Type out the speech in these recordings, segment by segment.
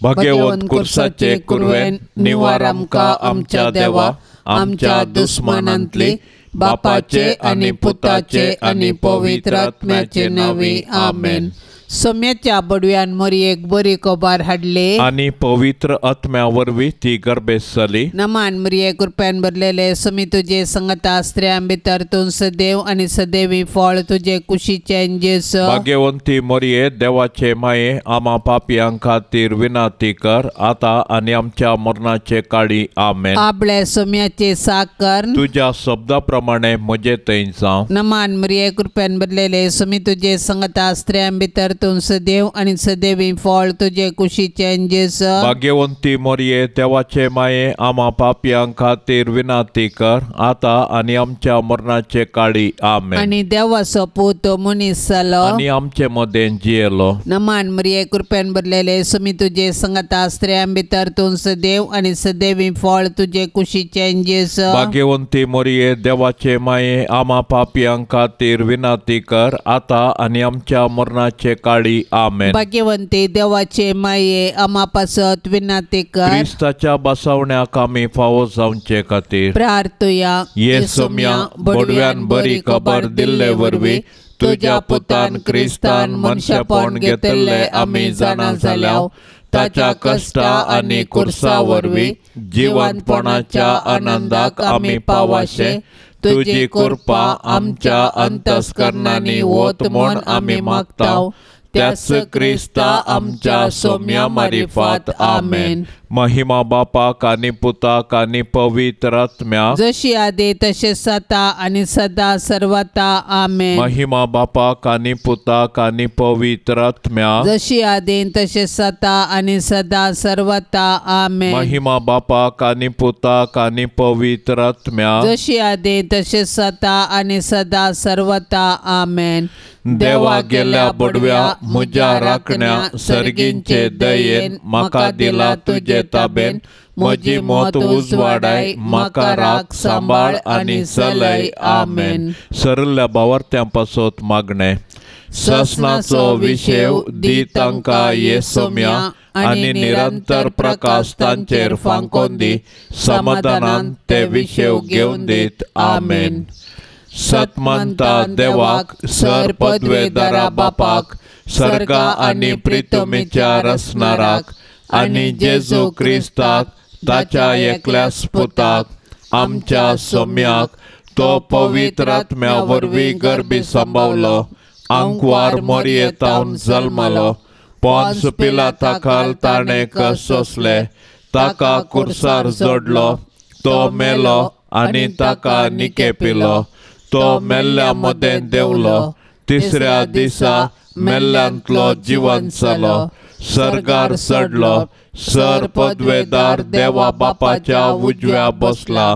भाग्यवंत कुर्साचे कुरवेन निवार आमकां आमच्या देवा आमच्या दुस्मानांतली बापाचे आनी पुताचे आनी पवित्र आत्म्याचे नांवी आमेन. सोम्याच्या बडव्यान मोरयेक बरी खबर हाडली आनी पवित्र आत्म्या वरवीं ती गर्भेस्त जाली. नमान मोरये, कृपेन भरलेले, सोमी तुजे संगता, स्त्रियां भितर तूं सदैव आनी सदैवी फळ तुजे कुशीचें जेजू. भाग्यवंती मोरये, देवाचे माये, आमा पापयां खातीर विनंती कर आतां आनी आमच्या मरणाचे काळी आमेन. आपले सोम्याचे साकर तुज्या शब्दा प्रमाणे म्हजे थंय जावं. नमान मोरये, कृपेन भरलेले, सोमी तुजे संगता, स्त्रियां भितर तूं सदैव आनी सदैवी फळ तुजे कुशीचें जेजू. भाग्यवंती मोरये, देवाचे माये, आमा पापयां खातीर विनंती कर आतां आनी आमच्या मरणाचे काळी आमेन. आनी देवाचो पूत मनीस जालो आनी आमचे मदें जियेलो. नमान मोरये, कृपेन भरलेले, सोमी तुजे संगता, स्त्रियां भितर तूं सदैव आनी सदैवी फळ तुजे कुशीचें जेजू. भाग्यवंती मोरये, देवाचे माये, आमा पापयां खातीर विनंती कर आतां आनी आमच्या मरणाचे काळी आमेन. भाग्यवंती देवाचे माये, आमा पासत विनंती कर. क्रिस्ताच्या बसवण्याक आमी फावो जावचे खातीर प्रार्थुया. ये सोम्या, बडव्यान बरी खबर दिल्ले वरवीं तुज्या पुतान क्रिस्तान मनशापण घेतिल्लें आमी जाणा जाल्या. ताच्या कश्टा आनी कुर्सा वरवीं जिवंतपणाच्या आनंदाक आमी पावाशे तुजी कृपा आमच्या अंतस्करणांनी वत म्हूण आमी मागता. त्याच क्रिस्ता आमच्या सोम्या मारिफात आमेन. महिमा बापाक आनी पुताक आनी पवित्र आत्म्याक, जशी आदी तशें सता आनी सदा सर्वता आमेन. महिमा बापाक आनी पुताक आनी पवित्र आत्म्याक, जशी आदी तशें सता आनी सदा सर्वता आमेन. महिमा बापाक आनी पुताक आनी पवित्र आत्म्याक, जशी आदी तशें सता आनी सदा सर्वता आमेन. देवा गेल्या बडव्या म्हज्या राखण्या सर्गींचे दयेन म्हाका दिला तुजे ताबेन. म्हजी मत उजवाडाय, म्हाका राख सांबाळ आनी चलय आमेन. सरल्या बावर्त्यां पासत मागणें. ससनाचो विशेव दी तांकां ये सोम्या आनी निरंतर प्रकाश तांचेर फांकोन दी. समाधानान ते विशेव घेवन दीत आमेन. सतमंता देवाक, सर पदवेदारा बापाक, सर्गा आनी प्रितुमीच्या रसनाराक आनी जेजू क्रिस्ताक ताच्या एकल्याच पुताक आमच्या सोम्याक, तो पवित्र आत्म्या वरवीं गर्भी सांबावलो, आंकवार मोरयेतावन जल्मलो, पोन्स पिलाता खाल ताणें कश्ट सोंसले, ताका कुर्सार जोडलो, तो मेलो आनी ताका निकेपिलो, तो मेल्ल्या मदें देंवलो, तिसऱ्या दिसा मेल्ल्यांतलो जिवंत जालो, सर्गार चडलो, सर पदवेदार देवा बापाच्या उजव्या बसला,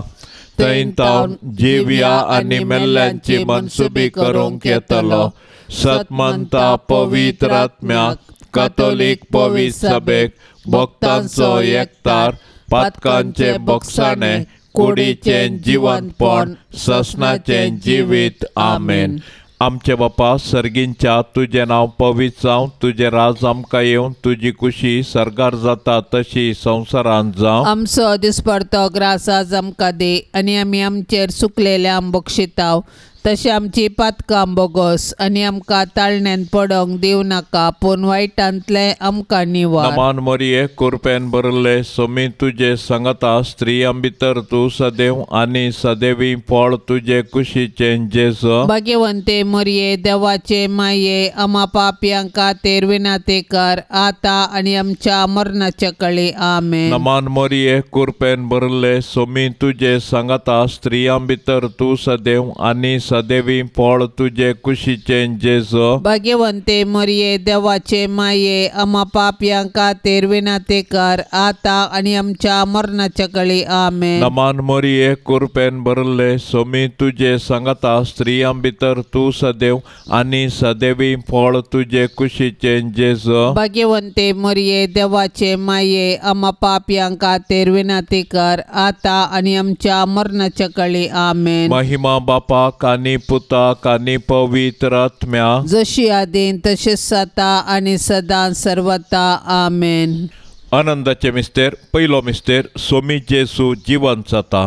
थंय तावन जिव्या आनी मेल्ल्यांची मनसुबी करूंक येतलो. सतमंता पवित्र आत्म्याक, कातोलीक पवित्र सभेक, भक्तांचो एकतार, पातकांचे बक्षाणे, कुडीचें जिवंतपण, ससनाचें जिवीत आमेन. आमचे बापा सर्गींच्या, तुजें नांव पवित्र जावं, तुजें राज आमकां येवं, तुजी कुशी सर्गार जाता तशी संवसारांत जावं. आमचो दिसपडतो ग्रास आज आमकां दी आनी आमी आमचेर सुकलेल्या बक्षिताव तशें आमची पातकां बोगोस आनी आमकां ताळण्यान पडोंक दिवं नाका, पूण वायटांतलें आमकां निवार. नमान मोरये, कुरपेन भरिल्ले, सोमी तुजे संगता, स्त्रियां भितर तूं सदैव आनी सदैवी फळ तुजे कुशीचें जेजू. भाग्यवंते मोरये, देवाचे माये, आमा पापयां खातीर विनंती कर आतां आनी आमच्या मरणाच्या कळी आमेन. नमान मोरये, कुरपेन भरिल्ले, सोमी तुजे संगता, स्त्रियां भितर तूं सदैव आनी सदैवी फळ तुजे कुशीचें जेजू. भाग्यवंते मोरये, देवाचे माये, आमा पापयां खातीर विनंती कर आतां आनी आमच्या मरणाच्या कळी आमेन. नमान मोरये, कुरपेन भरिल्ले, सोमी तुजे संगता, स्त्रियां भितर तूं सदैव आनी सदैवी फळ तुजे कुशीचें जेजू. भाग्यवंते मोरये, देवाचे माये, आमा पापयां खातीर विनंती कर आतां आनी आमच्या मरणाच्या कळी आमेन. महिमा बापाक आनी पुताक आनी पवित्र आत्म्याक, जशी आदीन तशें सता आनी सदां सर्वता आमेन. आनंदाचे मिस्तेर पयलो मिस्तेर सोमी जेजू जिवंत जाता.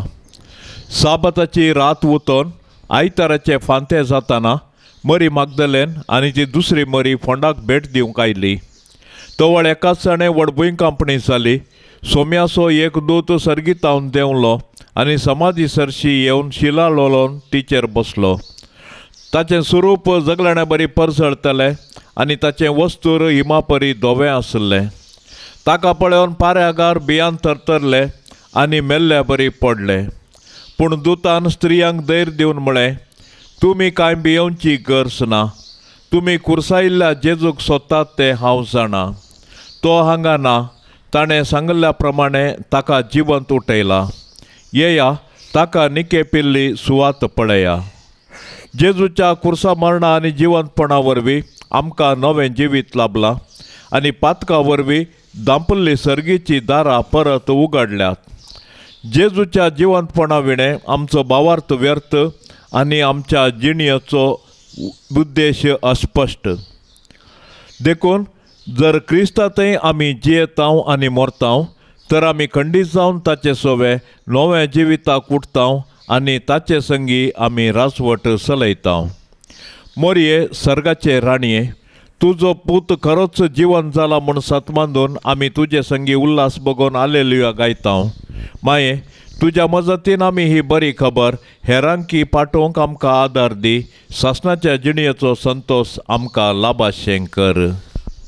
साबाताची रात उतोन आयताराचे फांते जाताना मरी मागदलेन आनी ती दुसरी मरी फोंडाक भेट दिवंक आयली. तवळ एकाच जाणें व्हड भुंयकांपणी जाली. सोम्याचो एक दूत सर्गीतावन देंवलो आनी समाधी सरशी येवन शिला लोलोन तिचेर बसलो. ताचें स्वरूप जगलाण्या बरी परसळतलें आनी ताचें वस्तूर हिमापरी धवें आसलें. ताका पळोवन पाऱ्यागार बियान थरथरले आनी मेल्ल्या बरी पडले. पूण दुतान स्त्रियांक धैर्य दिवन म्हळें, तुमी कांय भियेवची गरज ना. तुमी कुर्सायिल्ल्या जेजूक सोदतात तें हांव जाणा. तो हांगा ना. ताणें सांगिल्ल्या प्रमाणे ताका जिवंत उठयला. येया, ताका निकेपिल्ली सुवात पळया. जेजूच्या कुर्सा मरणा आनी जिवंतपणा वरवीं आमकां नवें जिवीत लाभलां आनी पातका वरवीं दांपल्ली सर्गीची दारां परत उगडल्यात. जेजूच्या जिवंतपणा विणें आमचो भावार्थ व्यर्थ आनी आमच्या जिणेचो उद्देश अस्पश्ट. देखून जर क्रिस्तांतय आमी जियेतांव आनी मरतांव तर आमी खंडीत जावन ताचे सोवे नव्या जिविताक उठतांव आनी ताचे संगी आमी राजवट चलयतांव. मोरये सर्गाचे राणये, तुजो पूत खरोच जिवन जाला म्हूण सतमांदून आमी तुजे संगी उल्हास बगोवन आलेलुया गायतांव. माये, तुज्या मजतीन आमी ही बरी खबर हेरांकी पाठोवंक आमकां आदार दी. सासणाच्या जिणेचो संतोश आमकां लाभाशें कर.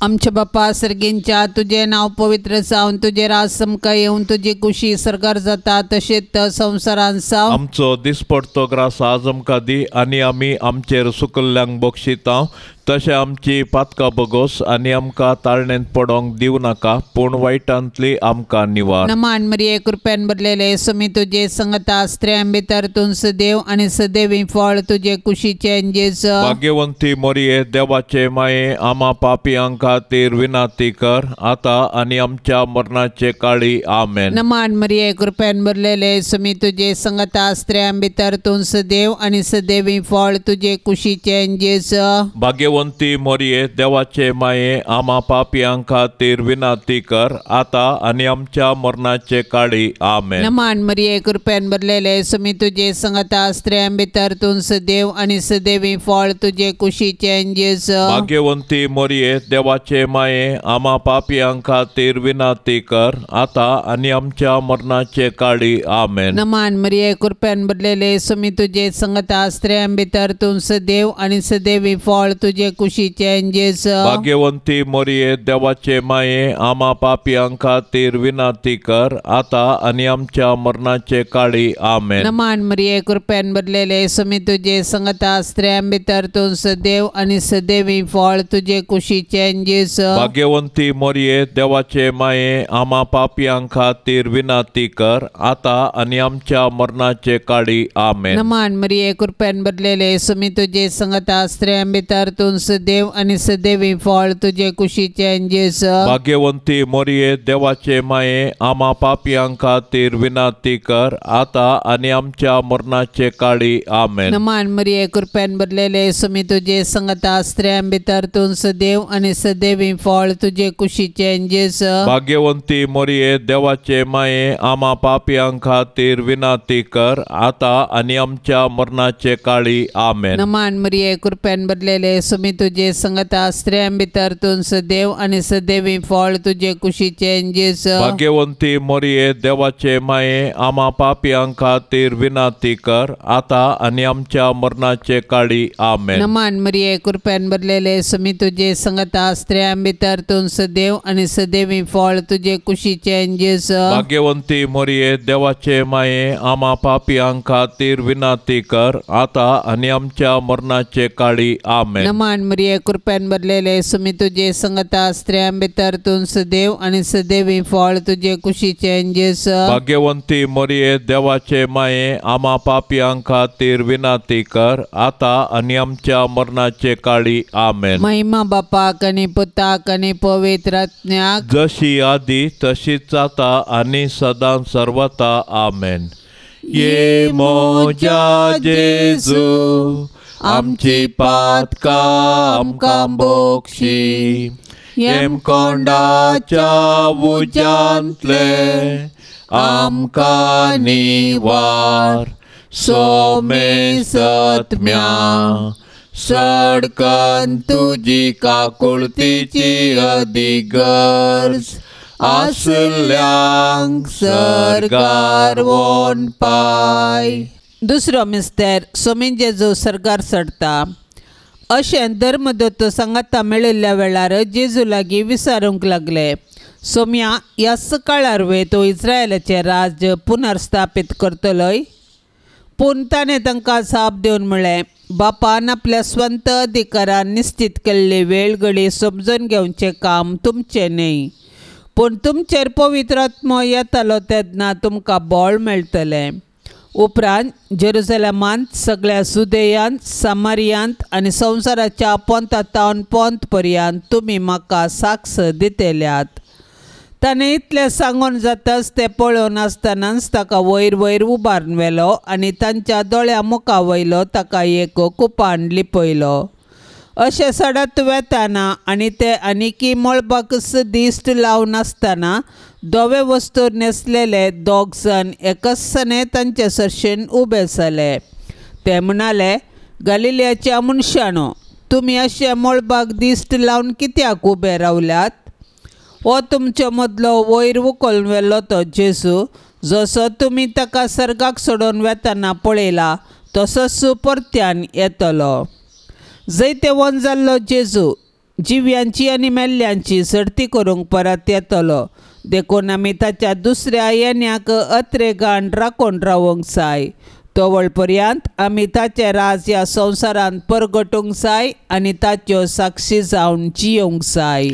आमच्या बापा सर्गींच्या तुजें नांव पवित्र जावन तुजें राज आमकां येवन तुजी कुशी सरकार जाता तशेंच संवसारान जावं. आमचो दिसपडतो ग्रास आज आमकां दी आनी आमी आमचेर सुकल्ल्यांक बक्षितांव तशें आमची पातकां बगोस आनी आमकां ताळणेंत पडोंक दिवं नाका पूण वायटांतली आमकां निवार. नमान मरिये, कृपेन भरलेले सुमी तुजे संगता, स्त्रियां भितर तूं सदैव आनी सदैवी फळ तुजे कुशीचें जेजू. भाग्यवंती मोरये, देवाचे माये, आमा पापयांक खातीर विनंती कर आता आनी आमच्या मरणाचे काळी. आमेन. नमान मरिये, कृपेन भरलेले सुमी तुजे संगता, स्त्रियां भितर तूं सदैव आनी सदैवी फळ तुजे कुशीचें जेजू. भाग्यवंती मोरये, देवाचे माये, आमा पापयां खातीर विनंती कर आता आनी आमच्या मरणाचे काळी. आमेन. नमान मरिये, कृपेन भरलेले सुमी तुजे संगता, स्त्रियां भितर तूं सदैव आनी सदैवी फळ तुजे कुशीचें जेजू. भाग्यवंती मोरये, देवाचे माये, आमा पापयां खातीर विनंती कर आता आनी आमच्या मरणाचे काळी. आमेन. नमान मरिये, कृपेन भरलेले सुमी तुजे संगता, स्त्रियां भितर तूं सदैव आनी सदैवी फळ तुजे कुशीचें जेजू. भाग्यवंती मोरये, देवाचे माये, आमा पापयां खातीर विनंती कर आता आनी आमच्या मरणाचे काळी. आमेन. नमान मरिये, कृपेन भरलेले सुमी तुजे संगता, स्त्रियां भितर तूं सदैव आनी सदैवी फळ तुजे कुशीचें जेजू. भाग्यवंती मोरये, देवाचे माये, आमा पापयां खातीर विनंती कर आता आनी आमच्या मरणाचे काळी. आमेन. नमान मरिये, कृपेन भरलेले सुमी तुजे संगता, स्त्रियां भितर तूं सदैव आनी सदैवी फळ तुजे कुशीचें जेजू. भाग्यवंती मोरये, देवाचे माये, आमा पापयां खातीर विनंती कर आता आनी आमच्या मरणाचे काळी. आमेन. नमान मरिये, कृपेन भरलेले सुमी तुजे संगता, स्त्रियां भितर तूं सदैव आनी सदैवी फळ तुजे कुशीचें जेजू. भाग्यवंती मोरये, देवाचे माये, आमा पापयां खातीर विनंती कर आता आनी आमच्या मरणाचे काळी. आमेन. नमान मरिये, कृपेन भरलेले सुमी तुजे संगता, स्त्रियां भितर तूं सदैव आनी सदैवी फळ तुजे कुशीचें जेजू. भाग्यवंती मोरये, देवाचे माये, आमा पापयां खातीर विनंती कर आता आनी आमच्या मरणाचे काळी. आमेन. नमान मरिये, कृपेन भरलेले सुमी तुजे संगता, स्त्रियां भितर तूं सदैव आनी सदैवी फळ तुजे कुशीचें जेजू. भाग्यवंती मोरये, देवाचे माये, आमा पापयां खातीर विनंती कर आता आनी आमच्या मरणाचे काळी. आमेन. नमान मरिये, कृपेन भरलेले सुमी तुजे संगता, स्त्रियां भितर तूं सदैव आनी सदैवी फळ तुजे कुशीचें जेजू. भाग्यवंती मोरये, देवाचे माये, आमा पापयां खातीर विनंती कर आता आनी आमच्या मरणाचे काळी. आमेन. महिमा बापाक आनी पुताक आनी पवित्र आत्म्याक, जशी आदी तशीच आता आनी सदां सर्वता. आमेन. ये मोज्या जेजू, आमची पातकां आमकां बोक्षी. येमकोंडाच्या उज्यांतले आमकां निवार सोमेसत्म्या सडकन तुजी काकुळतीची अदिगर्ज आसल्यांक सर्गार वोन पाय. दुसरो मिस्तेर सोमीन जेजू सर्गार चडता. अशें धर्मदत्त सांगाता मेळिल्ल्या वेळार जेजू लागीं विचारूंक लागले, सोम्या ह्याच काळार वे तो इस्रायलाचें राज्य पुनर्स्थापीत करतलोय? पूण ताणें तांकां जाप दिवन म्हळें, बापान आपल्या स्वंत अधिकारान निश्चित केल्ली वेळ घडी समजून घेवचें काम तुमचें न्हय, पूण तुमचेर पवित्र आत्मो येतलो तेन्ना तुमकां बळ मेळटलें. उपरांत जेरुजलेमांत सगळ्या सुदेयांत सामारियांत आनी संवसाराच्या पोंता तावन पोंत पर्यंत तुमी म्हाका साक्ष दितल्यात. ताणें इतलें सांगून जाताच तें पळोवन आसतनाच ताका वयर वयर उबारून व्हेलो आनी तांच्या दोळ्या मुखा वयलो ताका एक कुपान लिपयलो. अशें सडत वेताना आनी ते आनीकी मळबाकच दिश्ट लावन आसतना धवे वस्तू न्हेसलेले दोग जाण एकच तांचे सरशेन उबे जाले. ते म्हणाले, गालिलियाच्या मनशांनो, तुमी अशें मळबाक दिश्ट लावन कित्याक उबे रावल्यात? हो तुमचे मदलो वयर उखलून व्हेलो तो जेजू, जसो तुमी ताका सर्गाक सोडून वेतना पळयला तसोच परत्यान येतलो. जैतेवन जाल्लो जेजू जिव्यांची आनी मेल्ल्यांची सर्ती करूंक परत येतलो, देखून आमी ताच्या दुसऱ्या येण्याक अत्रेगान राखून रावंक जाय. तवळ पर्यंत आमी ताचें राज ह्या संवसारांत परगटूंक जाय आनी ताच्यो साक्षी जावन जियोंक जाय.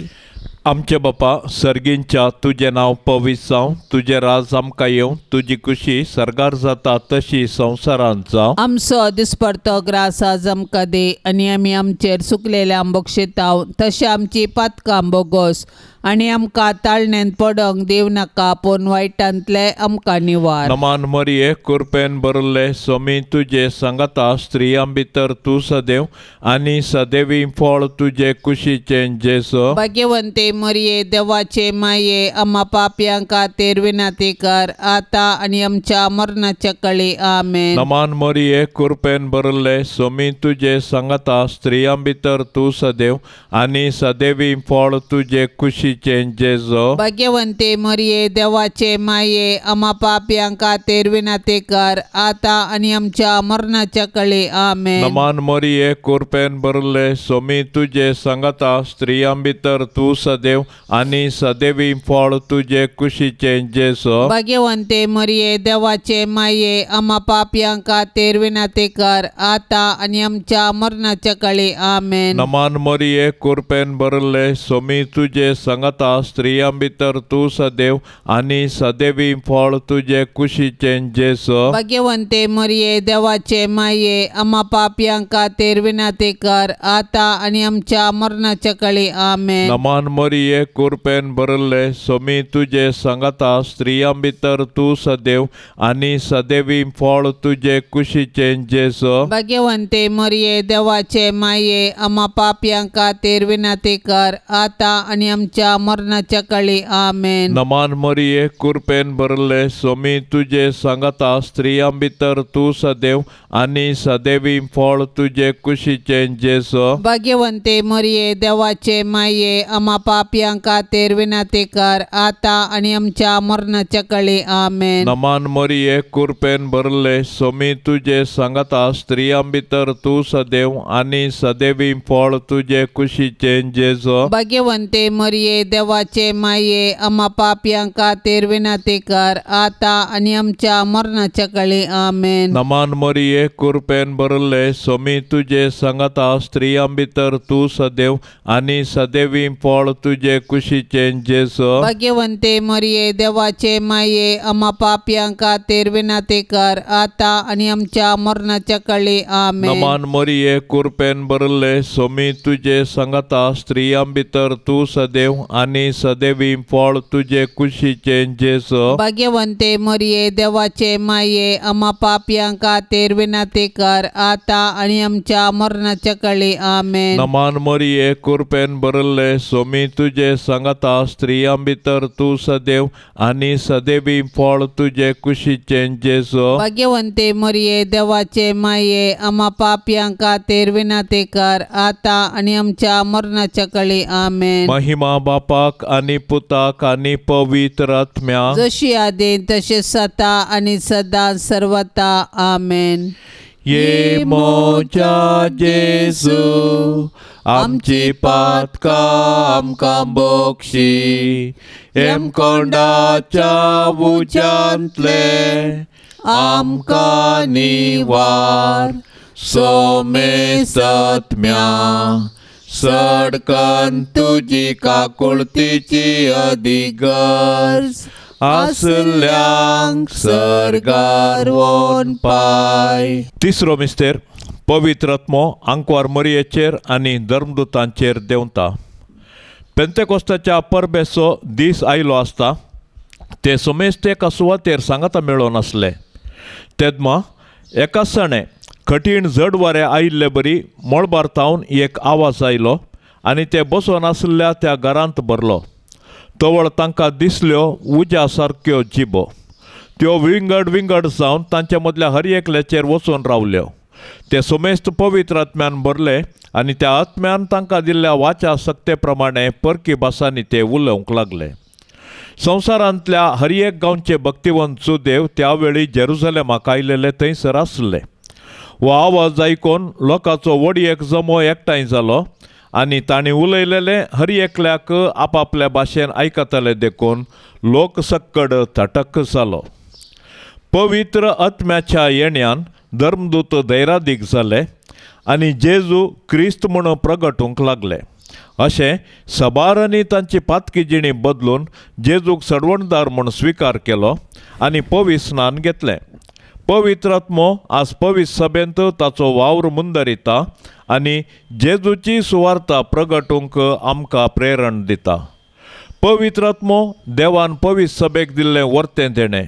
आमचे बापा सर्गींच्या, तुजें नांव पवित्र जावं, तुजें राज आमकां येवं, तुजी खुशी सर्गार जाता तशी संवसारांत जावं. आमचो दिसपडतो ग्रास आज आमकां दी आनी आमी आमचेर सुकलेल्या बक्षिताव तशें आमची पातकां बोगोस आनी आमकां ताळण्यांत पडोंक दिवं नाका, पूण वायटांतले आमकां निवार. नमान मरिये, कृपेन भरिल्ले स्वामी तुजे सांगाता, स्त्रियां भितर तूं सदैव आनी सदैवी फळ तुजे कुशीचें जेजू. भाग्यवंते मरिये, देवाचे माये, आम्हा पापयां खातीर विनंती कर आता आनी आमच्या मरणाच्या कळी. आमेन. नमान मरिये, कृपेन भरिल्ले स्वामी तुजे सांगाता, स्त्रियां भितर तूं सदैव आनी सदैवी फळ तुजे कुशीचें जेजू. भाग्यवंते मरिये, देवाचे माये, आम्हा पापयां खातीर विनंती कर आता आनी आमच्या मरणाच्या कळी. आमेन. नमान मरिये, कृपेन भरिल्ले स्वामी तुजे सांगाता, स्त्रियां भितर तूं सदैव आनी सदैवी फळ तुजे कुशीचें जेजू. भाग्यवंते मरिये, देवाचे माये, आम्हा पापयां खातीर विनंती कर आता आनी आमच्या मरणाच्या कळी. आमेन. नमान मरिये, कृपेन भरिल्ले स्वामी तुजे सांगाता, स्त्रियां भितर तूं सदैव आनी सदैवी फळ तुजे कुशीचें जेजू. भाग्यवंते मरिये, देवाचे माये, आम्हा पापयां खातीर विनंती कर आता आनी आमच्या मरणाच्या कळी. आमेन. नमान मरिये, कृपेन भरिल्ले स्वामी तुजे सांगाता, स्त्रियां भितर तूं सदैव आनी सदैवी फळ तुजे कुशीचें जेजू. भाग्यवंते मरिये, देवाचे माये, आम्हा पापयां खातीर विनंती कर आता आनी आमच्या मरणाच्या कळी. आमेन. नमान मरिये, कृपेन भरिल्ले स्वामी तुजे सांगाता, स्त्रियां भितर तूं सदैव आनी सदैवी फळ तुजे कुशीचें जेजू. भाग्यवंते मरिये, देवाचे माये, आम्हा पापयां खातीर विनंती कर आता आनी आमच्या मरणाच्या कळी. आमेन. नमान मरिये, कृपेन भरिल्ले स्वामी तुजे सांगाता, स्त्रियां भितर तूं सदैव आनी सदैवी फळ तुजे कुशीचें जेजू. भाग्यवंते मरिये, देवाचे माये, आम्हा पापयां खातीर विनंती कर आता आनी आमच्या मरणाच्या कळी. आमेन. नमान मरिये, कृपेन भरिल्ले स्वामी तुजे सांगाता, स्त्रियां भितर तूं सदैव आनी सदैवी फळ तुजे कुशीचें जेजू. भाग्यवंते मरिये, देवाचे माये, आम्हा पापयां खातीर विनंती कर आता आनी आमच्या मरणाच्या कळी. आमेन. नमान मरिये, कृपेन भरिल्ले स्वामी तुजे सांगाता, स्त्रियां भितर तूं सदैव आनी सदैवी फळ तुजे कुशीचें जेजू। भाग्यवंते मरिये देवाचे माये आमा पापयां खातीर विनंती कर आता आनी आमच्या मरणाच्या काळी आमेन। नमान मरिये कृपेन भरिल्ले सोमी तुजे सांगाता स्त्रियां भितर तूं सदैव आनी सदैवी फळ तुजे कुशीचें जेजू। भाग्यवंते मरिये देवाचे माये आमा पापयां खातीर विनंती कर आता आनी आमच्या मरणाच्या काळी आमेन। महिमा बापाक आनी पुताक आनी पवित्र आत्म्याक जशी आदी तशें सता आनी सदा सर्वता आमेन। ये मोजा जेजू आमची पातकां आमकां बक्षी हेमकोंडाच्या उज्यांतले आमकां निवार सोमेसत्म्या सडकन तुजी काकुळतीची अधिगर्ज आसल्यांक सर्गार वोन पाय। तिसरो मिस्तेर पवित्र आत्मो आंकवार मरियेचेर आनी धर्मदूतांचेर देंवता। पेंतेकोस्ताच्या परबेचो दीस आयलो आसता ते सोमेस्त एका सुवातेर सांगाता मेळोन आसले। तेदमा एका सणे कठीण जड वारें आयिल्ले बरी मळबार थावन एक आवाज आयलो आनी ते बसोन आसल्या त्या घरांत भरलो। तवळ तांकां दिसल्यो उज्या सारक्यो जिबो त्यो विंगड विंगड जावन तांच्या मदल्या हर एकल्याचेर वचून रावल्यो। ते सोमेस्त पवित्र आत्म्यान भरले आनी त्या आत्म्यान तांकां दिल्ल्या वाचा सक्ते प्रमाणे परकी भासांनी ते उलोवंक लागले। संवसारांतल्या हर एक गांवचे भक्तिवंत सुदेव त्या वेळी जेरुजलेमाक आयलेले थंयसर आसले। हो आवाज आयकून लोकांचो व्हड एक जमो एकठांय जालो आनी तांणी उलयलेले हर एकल्याक आपापल्या भाशेन आयकताले देखून लोक सक्कड थटक जालो। पवित्र आत्म्याच्या येण्यान धर्मदूत धैरादीक जाले आनी जेजू क्रिस्त म्हूण प्रगटूंक लागले। अशें सबारांनी तांची पातकी जिणी बदलून जेजूक सडवणदार म्हूण स्विकार केलो आनी पवित्र स्नान घेतलें। पवित्र आत्मो आज पवित्र सभेंत ताचो वावर मुंदरिता आनी जेजूची सुवार्ता प्रगटूंक आमकां प्रेरण दिता। पवित्र आत्मो देवान पवित्र सभेक दिल्लें वर्तें देणें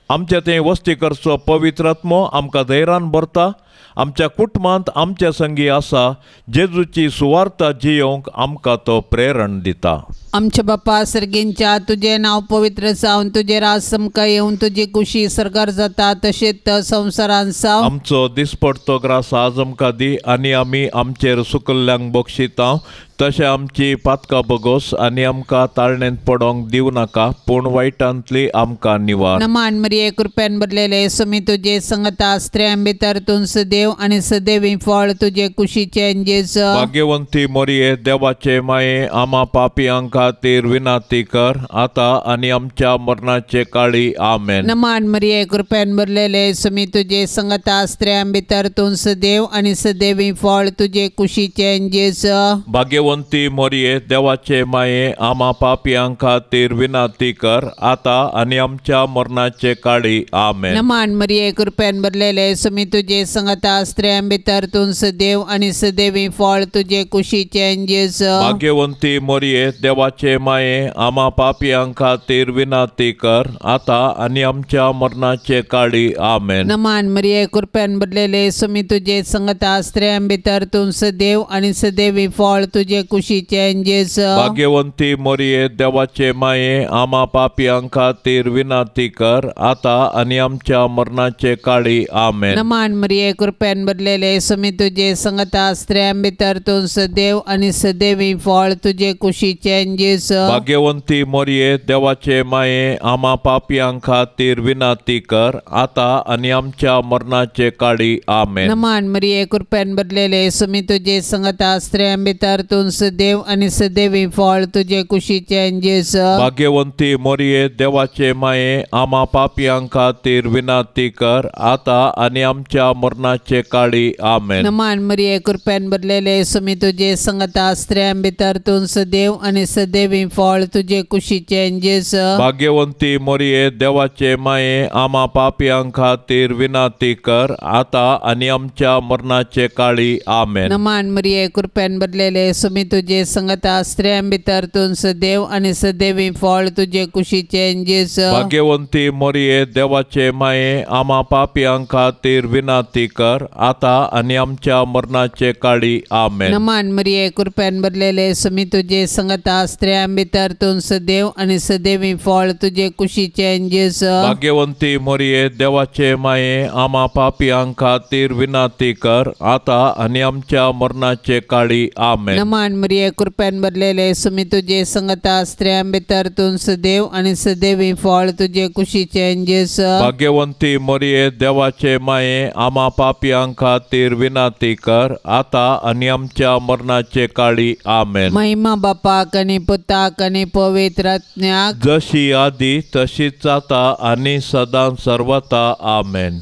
आमच्या थंय वस्ती करचो पवित्र आत्मो आमकां धैर्यान भरता। आमच्या कुटुंबांत आमच्या संगी आसा जेजूची सुवार्ता जियोवंक आमकां तो प्रेरण दिता। आमच्या बापा सर्गींच्या तुजें नांव पवित्र जावन तुजें राज समकां येवन तुजी कुशी सर्गार जाता तशेंच संवसारांत जावं। आमचो दिसपडतो ग्रास आज आमकां दी आनी आमी आमचेर सुकल्ल्यांक बक्षिता तशें आमची पातकां बगोस आनी आमकां ताळणेंत पडोंक दिवं नाका पूण वायटांतली आमकां निवार। नमान मरिये कृपेन भरलेले सुमी तुजे संगता स्त्रियां भितर तूं सदैव आनी सदैवी फळ तुजे कुशीचें जेजू। भाग्यवंती मरिये देवाचे माये आमा पापयांक खातीर विनंती कर आता आनी आमच्या मरणाचे काळी आमेन। नमान मरिये कृपेन भरलेले सुमी तुजे संगता स्त्रियां भितर तूं सदैव आनी सदैवी फळ तुजे कुशीचें जेजू। भाग्यवंती मरिये देवाचे माये आमा पापयां खातीर विनंती कर आता आनी आमच्या मरणाचे काळी आमेन। नमान मरिये कृपेन भरलेले सुमी तुजे संगता स्त्रियां भितर तूं सदैव आनी सदैवी फळ तुजे कुशीचें जेजू। भाग्यवंती मरिये देवाचे माये आमा पापयां खातीर विनंती कर आता आनी आमच्या मरणाचे काळी आमेन। नमान मरिये कृपेन भरलेले सुमी तुजे संगता स्त्रियां भितर तूं सदैव आनी सदैवी फळ तुजे कुशीचें जेजू। भाग्यवंती मरिये देवाचे माये आमा पापयां खातीर विनंती कर आता आनी आमच्या मरणाचे काळी आमेन। नमान मरिये कृपेन भरलेले सुमी तुजे संगता स्त्रियां भितर तूं सदैव आनी सदैवी फळ तुजे कुशीचें जेजू। भाग्यवंती मरिये देवाचे माये आमा पापयां खातीर विनंती कर आता आनी आमच्या मरणाचे काळी आमेन। नमान मरिये कृपेन भरलेले सुमी तुजे संगता स्त्रियां भितर तूं सदैव आनी सदैवी फळ तुजे कुशीचें जेजू। भाग्यवंती मरिये देवाचे माये आमा पापयां खातीर विनंती कर आता आनी आमच्या मरणाचे मरणाचे काळी. आमेन. नमान मरिये कृपेन भरलेले सुमी तुजे संगता स्त्रियां भितर तूं सदैव आनी सदैवी फळ तुजे कुशीचे जेजू. भाग्यवंती मोरये देवाचे माये आमा पापयां खातीर विनंती कर आता आनी आमच्या मरणाचे काळी. आमेन. नमान मरिये कृपेन भरलेले सुमी तुजे संगता स्त्रियां भितर तूं सदैव आनी सदैवी फळ तुजे कुशीचे जेजू. भाग्यवंती मोरये देवाचे माये आमा पापयां खातीर विनंती कर आता आनी आमच्या मरणाचे काळी. आमेन. नमान मरिये कृपेन भरलेले सुमी तुजे संगता स्त्रियां भितर तूं सदैव आनी सदैवी फळ तुजे कुशीचे जेजू. भाग्यवंती मोरये देवाचे माये आमा पापयां खातीर विनंती कर आता आनी आमच्या मरणाचे काळी. आमेन. नमान मरिये कृपेन भरलेले सुमी तुजे संगता स्त्रियां भितर तूं सदैव आनी सदैवी फळ तुजे कुशीचे जेजू. भाग्यवंती मोरये देवाचे माये आमा पापयां खातीर विनंती कर आता आनी आमच्या मरणाचे काळी. आमेन. महिमा बापाक आनी पुताक आनी पवित्र आत्म्याक, जशी आदी तशीच आता आनी सदां सर्वता. आमेन.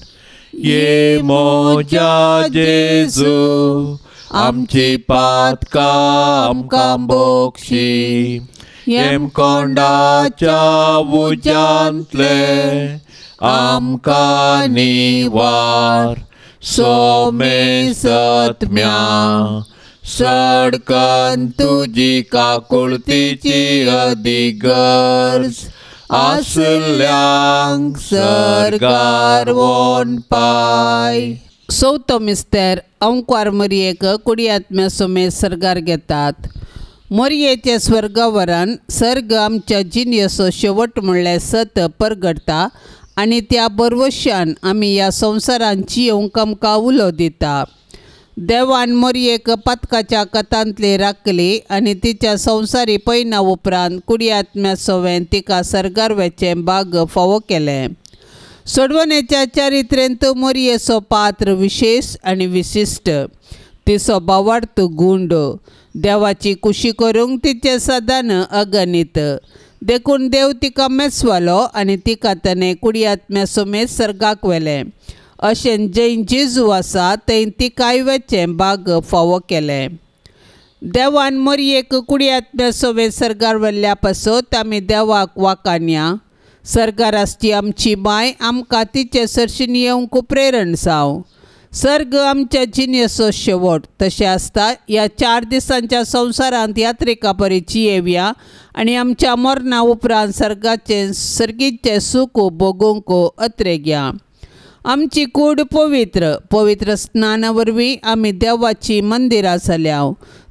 ये मोजा जेजू आमची पातकां आमकां बोक्षी, हेमकोंडाच्या उज्यांतले आमकां निवार, सोमे सत्म्या सडकन तुजी काकुळतीची अधिगर्ज आसल्यांक सरगार वोन पाय. चवथो मिस्तर अंकवार मरियेक कुडियात्म्या सोमे सरगार घेतात. मोरयेचे स्वर्गावरान सर्ग आमच्या जिणेचो शेवट म्हणल्यार सत परगडटा आनी त्या बरवशान आमी ह्या संवसारान जियोवंक आमकां उलो दिता. देवान मोरयेक पातकाच्या कथांतली राखली आनी तिच्या संवसारी पयना उपरांत कुडियात्म्या सोवें तिका सर्गार वेचें भाग फावो केलें. सोडवणेच्या चारित्रेंत मोरयेचो पात्र विशेश आनी विशिश्ट. तिचो भावार्थ गुंड देवाची कुशी करूंक तिचें सदान अगणीत. देखून देव तिका मेसवालो आनी तिका ताणें कुडियात्म्या समेत सर्गाक व्हेलें. अशें जंय जेजू आसा थंय तिकाय वेचें भाग फावो केलें. देवान मोरयेक कुडियात्म्या समेत सर्गार व्हेल्ल्या पासत आमी देवाक वाकानया. सर्गार आसची आमची माय आमकां तिचे सरशीन येवंक प्रेरण जावं. सर्ग आमच्या जिणेचो शेवट तशें आसता ह्या 4 दिसांच्या संवसारांत यात्रिका परी जियेवया आनी आमच्या मरणा उपरांत सर्गाचें सर्गीचें सूख भोगूंक अत्रेग्या. आमची कूड पवित्र पवित्र स्नाना वरवीं आमी देवाची मंदिरां जाल्या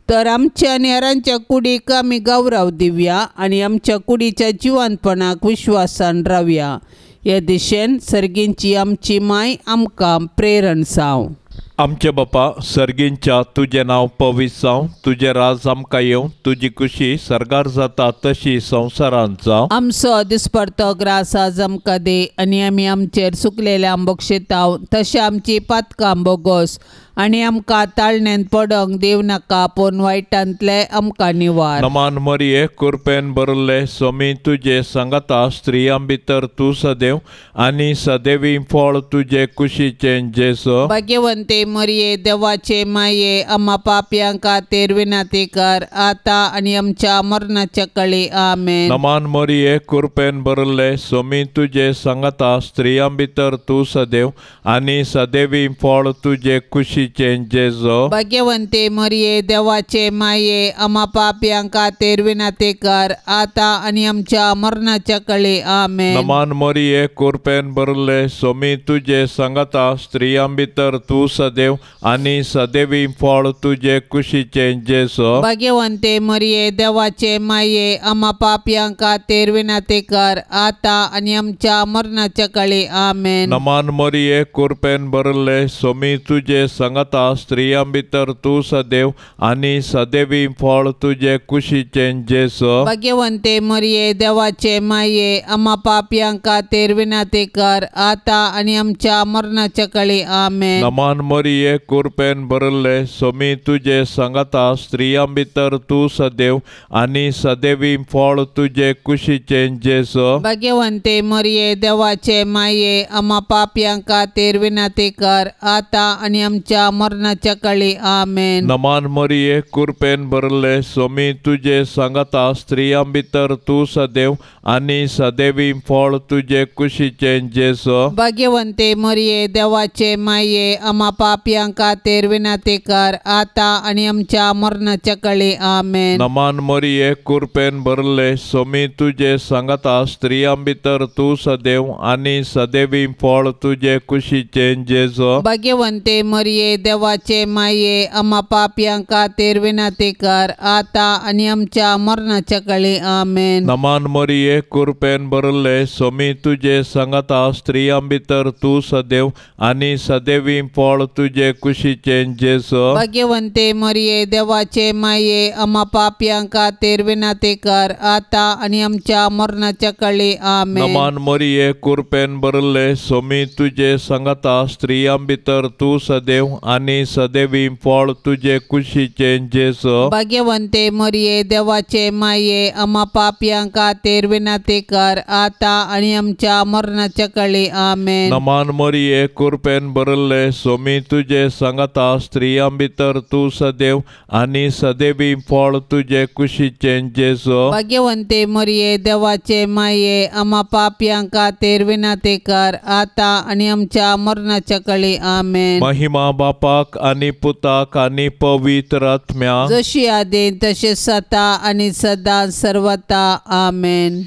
तर आमच्या आनी हेरांच्या कुडीक आमी गौरव दिवया आनी आमच्या कुडीच्या जिवंतपणाक विश्वासान रावया. हे दिशेन सर्गींची आमची माय आमकां प्रेरण जावं. आमचे बापा सर्गींच्या तुजें नांव पवित्र जावं, तुजें राज आमकां येवं, तुजी कुशी सर्गार जाता तशी संवसारांत जावं. आमचो दिसपडतो ग्रास आज आमकां दी आनी आमी आमचेर सुकलेल्या बक्षिताव तशें आमची पातकां बोगोस आनी आमकां ताळण्यांत पडोंक दिवं नाका पूण वायटांतले आमकां निवार. नमान मरिये कृपेन भरिल्ले स्वामी तुजे सांगाता, स्त्रियां भितर तूं सदैव आनी सदैवी फळ तुजे कुशीचें जेजू. भाग्यवंते मरिये देवाचे माये आम्हा पापयां खातीर विनंती कर आता आनी आमच्या मरणाच्या कळी. आमेन. नमान मरिये कृपेन भरिल्ले स्वामी तुजे सांगाता, स्त्रियां भितर तूं सदैव आनी सदैवी फळ तुजे कुशीचें जेजू. भाग्यवंते मरिये देवाचे माये आम्हा पापयां खातीर विनंती कर आता आनी आमच्या मरणाच्या कळी. आमेन. नमान मरिये कृपेन भरिल्ले स्वामी तुजे सांगाता, स्त्रियां भितर तूं सदैव आनी सदैवी फळ तुजे कुशीचें जेजू. भाग्यवंते मरिये देवाचे माये आम्हा पापयां खातीर विनंती कर आता आनी आमच्या मरणाच्या कळी. आमेन. नमान मरिये कृपेन भरिल्ले स्वामी तुजे सांगाता, सांगाता स्त्रियां भितर तूं सदैव आनी सदैवी फळ तुजे कुशीचें जेजू। भाग्यवंते मरिये देवाचे माये आम्हा पापयां खातीर विनंती कर आता आनी आमच्या मरणाच्या काळी आमेन। नमान मरिये कृपेन भरिल्ले स्वामी तुजे सांगाता स्त्रियां भितर तूं सदैव आनी सदैवी फळ तुजे कुशीचें जेजू। भाग्यवंते मरिये देवाचे माये आम्हा पापयां खातीर विनंती कर आता आनी आमच्या मरणाच्या काळी आमेन। नमान मरिये कृपेन भरिल्ले स्वामी तुजे सांगाता स्त्रियां भितर तूं सदैव आनी सदैवी फळ तुजे कुशीचें जेजू। भाग्यवंते मरिये देवाचे माये आम्हा पापयां खातीर विनंती कर आता आनी आमच्या मरणाच्या काळी आमेन। नमान मरिये कृपेन भरिल्ले स्वामी तुजे सांगाता स्त्रियां भितर तूं सदैव आनी सदैवी फळ तुजे कुशीचें जेजू। भाग्यवंते मरिये देवाचे माये आम्हा पापयां खातीर विनंती कर आता आनी आमच्या मरणाच्या काळी आमेन। नमान मरिये कृपेन भरिल्ले स्वामी तुजे सांगाता स्त्रियां भितर तूं सदैव आनी सदैवी फळ तुजे कुशीचें जेजू। भाग्यवंते मरिये देवाचे माये आम्हा पापयां खातीर विनंती कर आता आनी आमच्या मरणाच्या काळी आमेन। नमान मरिये कृपेन भरिल्ले स्वामी तुजे सांगाता स्त्रियां भितर तूं सदैव आनी सदैवी फळ तुजे कुशीचें जेजू। भाग्यवंते मरिये देवाचे माये आम्हा पापयां खातीर विनंती कर आता आनी आमच्या मरणाच्या काळी आमेन। नमान मरिये कृपेन भरिल्ले स्वामी तुजे सांगाता स्त्रियां भितर तूं सदैव आनी सदैवी फळ तुजे कुशीचें जेजू। भाग्यवंते मरिये देवाचे माये आम्हा पापयां खातीर विनंती कर आता आनी आमच्या मरणाच्या काळी आमेन। महिमा बापाक आनी पुताक आनी पवित्र आत्म्याक, जशी आदी तशी सता आनी सदा सर्वता आमेन।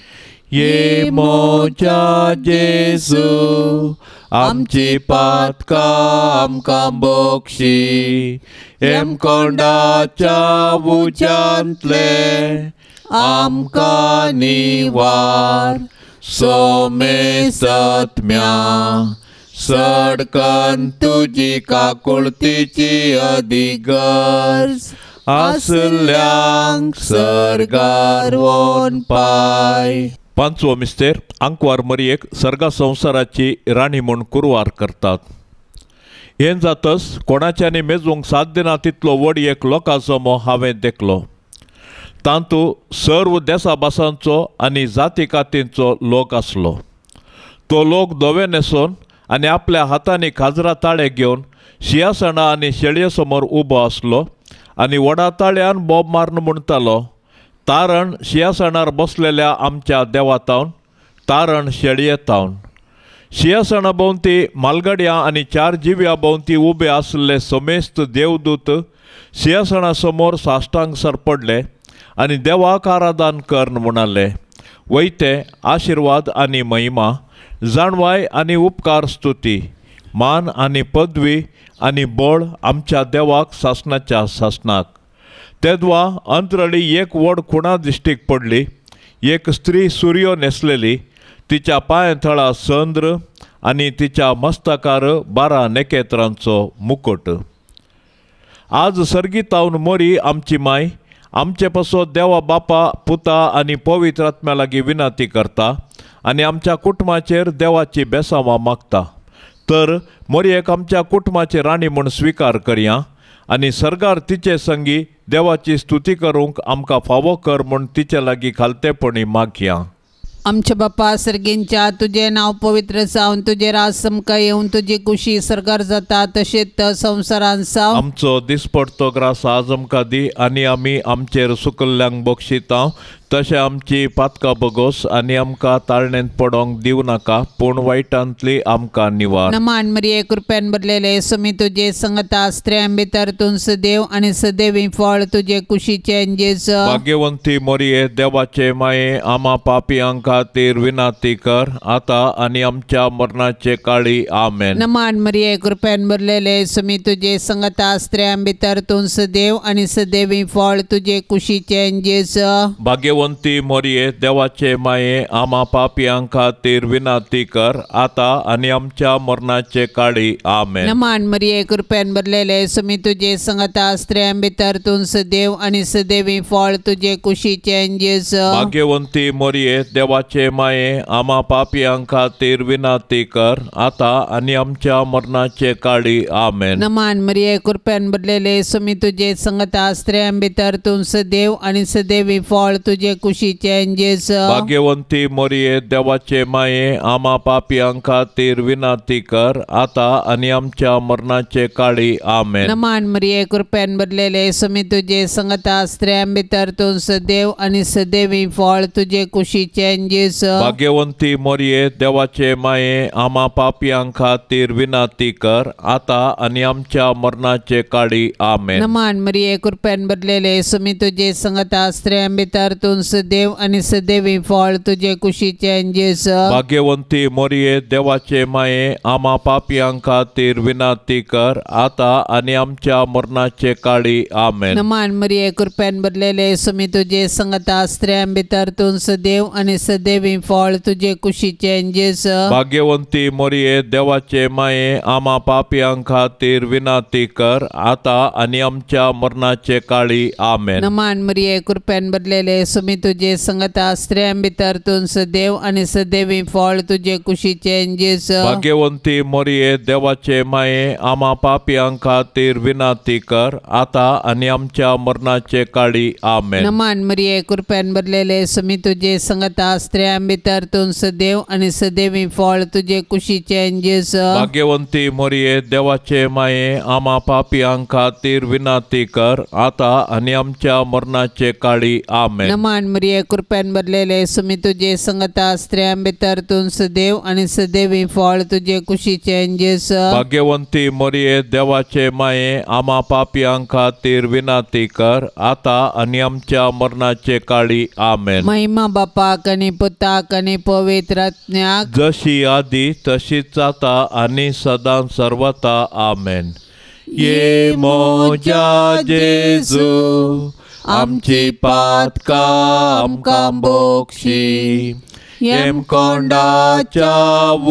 ये मोजा जेजू आमची पातकां आमकां बक्षी, हेमकोंडाच्या उज्यांतले आमकां निवार, सोमेसत्म्या सडकन तुजी काकुळतीची अधिगर्ज आसल्यांक सर्गार वोन पाय। पांचवो मिस्तेर आंकवार मरियेक सर्गा संवसाराची राणी म्हूण कुरवार करतात। हें जातच कोणाच्यानी मेजूंक सात दिना तितलो व्हड एक लोकांचो जमो हांवें देखलो। तांतू सर्व देसा भासांचो आनी जाती कातींचो लोक आसलो। तो लोक धवे न्हेसून आनी आपल्या हातांनी खाजरा ताळे घेवन शिंयासणां आनी शेळये समोर उबो आसलो आनी व्हडा ताळ्यान बोब मारून म्हणटालो, तारण शिंयासणार बसलेल्या आमच्या देवातावन, तारण शेळयेतावन। शिंयासणा भोंवती मालगड्यां आनी चार जिव्या भोंवती उबे आसले समेस्त देवदूत शिंयासणा समोर साश्टांग सरपडले आनी देवाक आराधन कर म्हणाले, वयते आशिर्वाद आनी महिमा, जाणवाय आनी उपकार स्तुती, मान आनी पदवी आनी बळ आमच्या देवाक सासणाच्या सासणाक। तेदवा अंतरळी एक व्हड खुणा दिश्टीक पडली। एक स्त्री सुर्यो न्हेसलेली, तिच्या पांया थळा चंद्र आनी तिच्या मस्तकार 12 नखेत्रांचो मुकुट। आज सर्गीतावन मोरी आमची माय आमचे पासत देवा बापा पुता आनी पवित्र आत्म्या लागीं विनंती करता आनी आमच्या कुटुंबाचेर देवाची बेसांवां मागता। तर मोरयेक आमच्या कुटुंबाची राणी म्हूण स्विकार करया आनी सर्गार तिचे संगी देवाची स्तुती करूंक आमकां फावो कर म्हूण तिचे लागीं खालतेपणी मागया। आमच्या बापा सर्गींच्या तुझे नाव पवित्र जावन तुझे राज समका येवन तुजी कुशी सरकार जाता तशेंच संवसारान जावं। आमचो दिसपडतो ग्रास आज आमकां दी आनी आमी आमचेर सुकल्ल्यांक बक्षिता तशें आमची पातकां बगोस आनी आमकां ताळणेंत पडोंक दिवं नाका पूण वायटांतली आमकां निवार। नमान मरिये कृपेन भरलेले स्वामी तुजे संगता स्त्रियां भितर तूं सदैव आनी सदैवी फळ तुजे कुशीचें जेजू। भाग्यवंती मरिये देवाचे माये आमा पापयांक खातीर विनंती कर आता आनी आमच्या मरणाचे काळी आमेन। नमान मरिये कृपेन भरलेले स्वामी तुजे संगता स्त्रियां भितर तूं सदैव आनी सदैवी फळ तुजे कुशीचें जेजू। भाग्यवंती भाग्यवंती मोरये देवाचे माये आमा पापयां खातीर विनंती कर आतां आनी आमच्या मरणाचे काळी आमेन. नमान मरिये कृपेन भरलेले सुमी तुजे संगता स्त्रियां भितर तूं सदैव आनी सदैवी फळ तुजे कुशीचे जेजू. भाग्यवंती मोरये देवाचे माये आमा पापयां खातीर विनंती कर आतां आनी आमच्या मरणाचे काळी आमेन. नमान मरिये कृपेन भरलेले सुमी तुजे संगता स्त्रियां भितर तूं सदैव आनी सदैवी फळ तुजे कुशीचे जेजू. भाग्यवंती मोरये देवाचे माये आमा पापयां खातीर विनंती कर आतां आनी आमच्या मरणाचे काळी आमेन. नमान मरिये कृपेन भरलेले सुमी तुजे संगता स्त्रियां भितर तूं सदैव आनी सदैवी फळ तुजे कुशीचे जेजू. भाग्यवंती मोरये देवाचे माये आमा पापयां खातीर विनंती कर आतां आनी आमच्या मरणाचे काळी आमेन. नमान मरिये कृपेन भरलेले सुमी तुजे संगता स्त्रियां भितर तूं सदैव आनी सदैवी फळ तुजे कुशीचे जेजू. भाग्यवंती मोरये देवाचे माये आमा पापयां खातीर विनंती कर आतां आनी आमच्या मरणाचे काळी आमेन. नमान मरिये कृपेन भरलेले सुमी तुजे संगता स्त्रियां भितर तूं सदैव आनी सदैवी फळ तुजे कुशीचे जेजू. भाग्यवंती मोरये देवाचे माये आमा पापयां खातीर विनंती कर आतां आनी आमच्या मरणाचे काळी आमेन. नमान मरिये कृपेन भरलेले सुमी तुजे संगता स्त्रियां भितर तूं सदैव आनी सदैवी फळ तुजे कुशीचे जेजू. भाग्यवंती मोरये देवाचे माये आमा पापयां खातीर विनंती कर आतां आनी आमच्या मरणाचे काळी आमेन. नमान मरिये कृपेन भरलेले सुमी तुजे संगता स्त्रियां भितर तूं सदैव आनी सदैवी फळ तुजे कुशीचे जेजू. भाग्यवंती मोरये देवाचे माये आमा पापयां खातीर विनंती कर आतां आनी आमच्या मरणाचे काळी आमेन. नमान मरिये कृपेन भरलेले सुमी तुजे संगता स्त्रियां भितर तूं सदैव आनी सदैवी फळ तुजे कुशीचे जेजू. भाग्यवंती मोरये देवाचे माये आमा पापयां खातीर विनंती कर आतां आनी आमच्या मरणाचे काळी आमेन. महिमा बापाक आनी पुताक आनी पवित्र आत्म्याक, जशी आदी तशीच आतां आनी सदां सर्वता आमेन. ये मोजा जेजू आमची पातकां आमकां बोक्षी, येमकोंडाच्या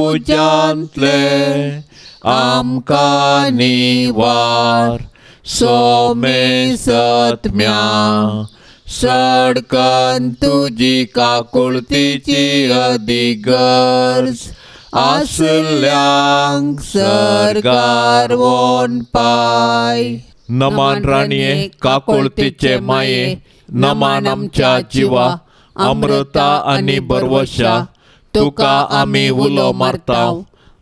उज्यांतले आमकां निवार, सोमे सत्म्या सडकन तुजी काकुळतीची अधिगर्ज आसल्यांक सरकार वोन पाय. नमान राणये काकुळतीचे माये, नमान आमच्या जिवा अमृता आनी बरवशा, तुका आमी उलो मारता,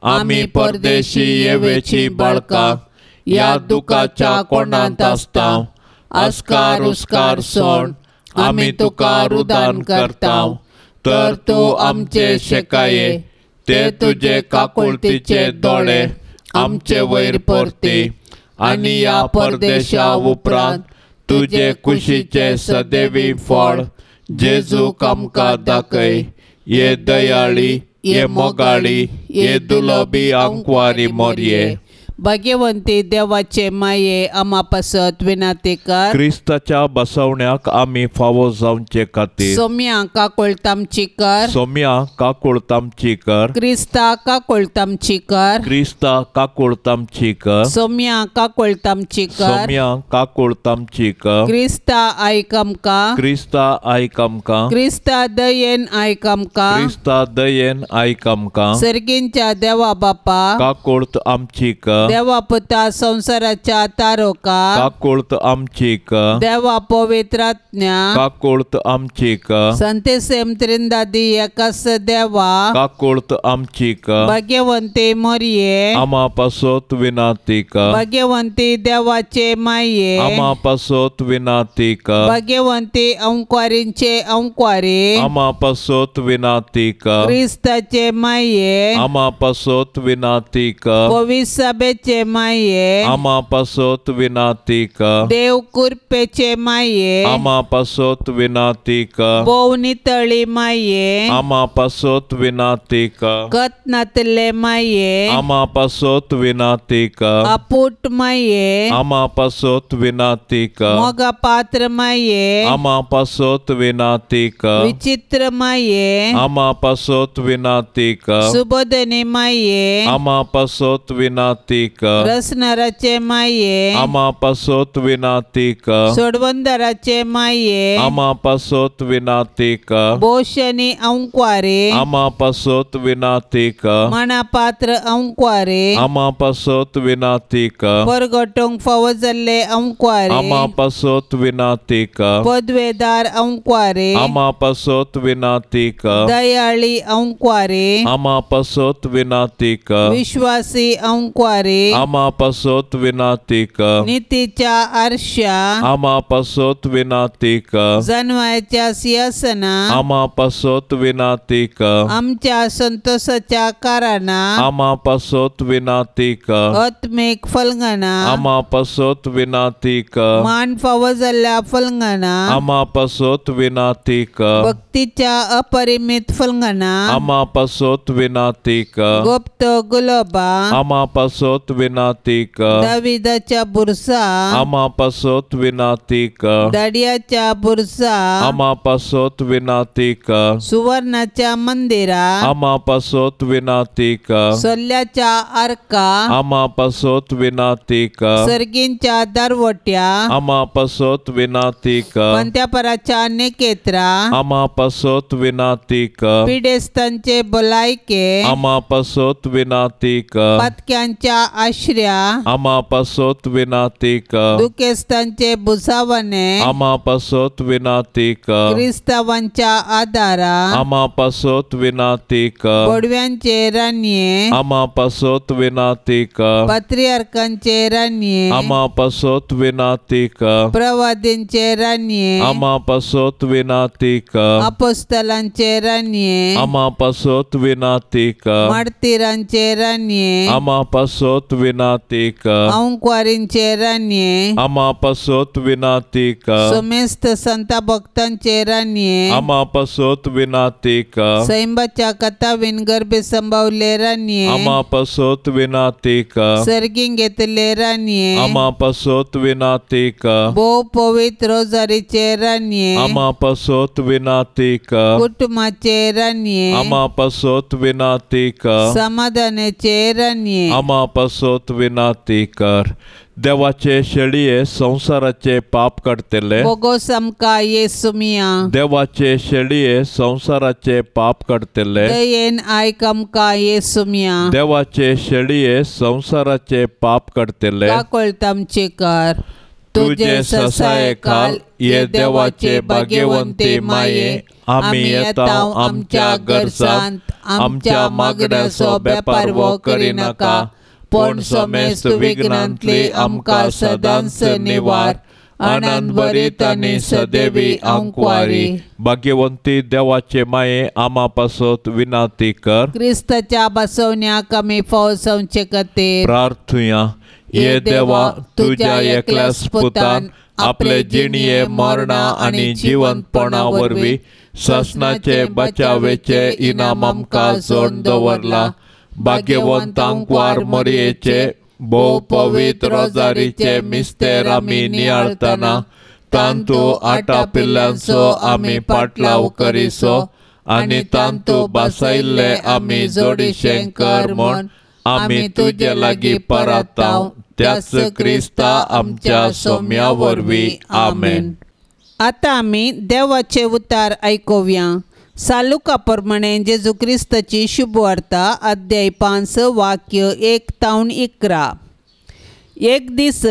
आमी परदेशी येवेची बाळकां ह्या दुखाच्या कोणांत आसता, आस्कार उस्कार सोड आमी तुका रुदान करता, तर तूं आमचे शेकाये ते तुजे काकुळतीचे दोळे आमचे वयर परती, आनी ह्या परदेशा उपरांत तुजे कुशीचे सदैवी फळ जेजूक आमकां दाखय. ये दयाळी, ये मोगाळी, ये दुलोबी आंकवारी मोरये. भाग्यवंती देवाचे माये आमा पासत विनंती कर. क्रिस्ताच्या बसवण्याक आमी फावो जावचे खातीर सोम्या काकुळट आमची कर. सोम्या काकुळट आमची कर. क्रिस्ता काकुळट आमची कर. क्रिस्ता काकुळट आमची कर. सोम्या काकुळट आमची कर. सोम्या काकुळट आमची कर. क्रिस्ता आयक आमकां. क्रिस्ता आयक आमकां. क्रिस्ता दयेन आयक आमकां. क्रिस्ता दयेन आयक आमकां. सर्गींच्या देवा बापा काकुळट आमची कर. देवा पुता संसाराच्या तारोका काकुळट आमची कर. देवा पवित्र आत्म्या काकुळट आमची कर. संतेसेम त्रिंदादी एकास देवा काकुळट आमची कर. भाग्यवंती मोरये आमा पासत विनंती कर. भाग्यवंती देवाचे माये आमा पासत विनंती कर. भाग्यवंती अंकवारींचे अंकवारी आमा पासत विनंती कर. क्रिस्ताचे माये आमा पासत विनंती कर. पविसाबे कुर्पेचे माये आमा पासत विनाती कर। देव कुर्पेचे माये आमा पासत विनाती कर। भोव नितळी माये आमा पासत विनाती कर। कत नातले माये आमा पासत विनाती कर। अपूट माये आमा पासत विनाती कर। मोगा पात्र माये आमा पासत विनाती कर। विचित्र माये आमा पासत विनाती कर। सुबोधनी माये आमा पासत विनाती कर। रसनराचे माये आमा पासत विनाती कर। सोडवंदराचे माये आमा पासत विनाती कर। बोशनी अंक्वारे आमा पासत विनाती कर। मना पात्र अंक्वारे आमा पासत विनाती कर। परगटोंक फावो जाल्ले अंक्वारे आमा पासत विनाती कर। पदवेदार अंक्वारे आमा पासत विनाती कर। दयाळी अंक्वारे आमा पासत विनाती कर। विश्वासी अंक्वारे आमा पासत विनाती कर। नीतीच्या आरशा आमा पासत विनाती कर। जनवायच्या सिंहासना आमा पासत विनाती कर। आमच्या संतोषाच्या कारणां आमा पासत विनाती कर। आत्मीक फलंगना आमा पासत विनाती कर। मान फावो जाल्ल्या फलंगना आमा पासत विनाती कर। भक्तीच्या अपरिमित फलंगना आमा पासत विनाती कर। गुप्त गुलाबा आमा पासत विनाती कर। दाविदाच्या बुरसा आमा पासत विनाती कर। दाडियाच्या बुरसा आमा पासत विनाती कर। सुवर्णाच्या मंदिरा आमा पासत विनाती कर। सोल्याच्या आर्का आमा पासत विनाती कर। सर्गींच्या दरवट्या आमा पासत विनाती कर। पंत्यापराच्या निकेत्रा आमा पासत विनाती कर। पिडेस्तांचे भलायके आमा पासत विनाती कर। पातक्यांच्या आश्र्या आमा पासत विनाती कर। दुखेस्तांचे भुसावणे आमा पासत विनाती कर। क्रिस्तावांच्या आदारा आमा पासत विनाती कर। बोडव्यांचे राणये आमा पासत विनाती कर। पात्रियार्कांचे राणये आमा पासत विनाती कर। प्रवादींचे राणये आमा पासत विनाती कर। अपोस्तलांचे राणये आमा पासत विनाती कर। मार्तीरांचे राणये आमा पासत विनाती कर। अंक्वारींचे राणये आमा पासत विनाती कर। समेस्त संता भक्तांचे राणये आमा पासत विनाती कर। सैंबाच्या कथावीन गर्भे संभावले राणये आमा पासत विनाती कर। सर्गीं घेतले राणये आमा पासत विनाती कर। भोव पवित्र रोजारीचे राणये आमा पासत विनाती कर। कुटुंबाचे राणये आमा पासत विनाती कर। समाधानाचे राणये आमा पासत विनाती कर। देवाचे शेळये संसाराचे पाप काडटले बोगोस आमकां येसू मिया। देवाचे शेळये संसाराचे पाप काडटले दयेन आयक आमकां येसू मिया। देवाचे शेळये संसाराचे पाप काडटले काकळत आमचे कर। तुझे ससायेखाल ये देवाचे भाग्यवंती माये आमी येता आमच्या गरजांत आमच्या मागण्याचो बेपारवो करिनाका पूण समेस्त विघ्नांतली आमकां सदांच निवार। आनंद भरीत आनी सदैवी आंकवारी। भाग्यवंती देवाचे माये आमा पासत विनाती कर। क्रिस्ताच्या बसवण्याक आमी फावो जावचे खातीर प्रार्थुया। ये देवा तुझ्या एकल्याच पुतान आपले जिणये मरणा आनी जिवंतपणा वरवीं सासणाचे बचावेचे इनाम आमकां जोडून दवरला। भाग्यवंत आंकवार मरयेचे भोव पवित्र रोजारीचे मिस्तेर आमी नियाळतना तांतू आटापिल्ल्यांचो आमी पाटलाव करिसो आनी तांतू बसयल्ले आमी जोडीशें कर म्हूण आमी तुजे लागीं परताव त्याच क्रिस्ता आमच्या सोम्या वरवीं आमेन। आतां आमी देवाचे उतार आयकुया। सालुका प्रमाणे जेजू क्रिस्ताची शुभवार्ता अध्याय 5 वाक्य 1 तावन 11। एक दीस